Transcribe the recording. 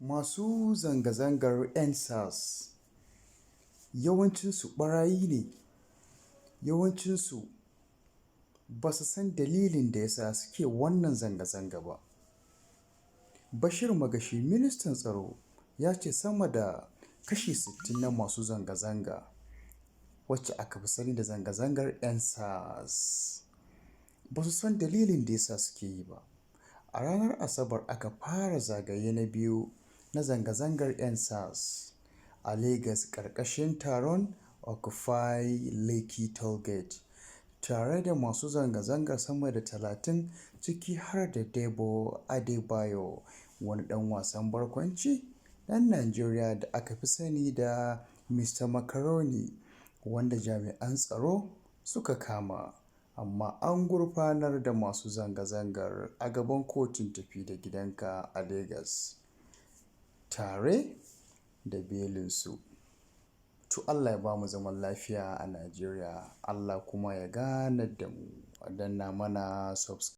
Masu zanga-zangar EndSARS yawancinsu ɓarayi ne, yawancinsu ba su san dalilin da ya sa suke wannan zanga-zanga ba. Bashir Magashi, ministan tsaro, ya ce sama da kashi 60 na masu zanga-zanga, wacce aka fi sani da zanga-zangar EndSARS, ba su san dalilin da ya sa suke yi ba. A ranar Asabar aka fara zagaye na biyu na zanga-zangar EndSARS a Legas ƙarƙashin taron Occupy Lekki Toll Gate, tare da masu zanga-zangar sama da 30, ciki har da Debo Adebayo, wani ɗan wasan barkwanci ɗan Nijeriya da aka fi sani da Mr Macaroni, wanda jami'an tsaro suka kama, amma an gurfanar da masu zanga-zangar a gaban kotun tafi-da-gidanka a Legas tare da belinsu. To Allah ya ba mu zaman lafiya a Najeriya, Allah kuma ya ganar da mu. A danna mana subscribe.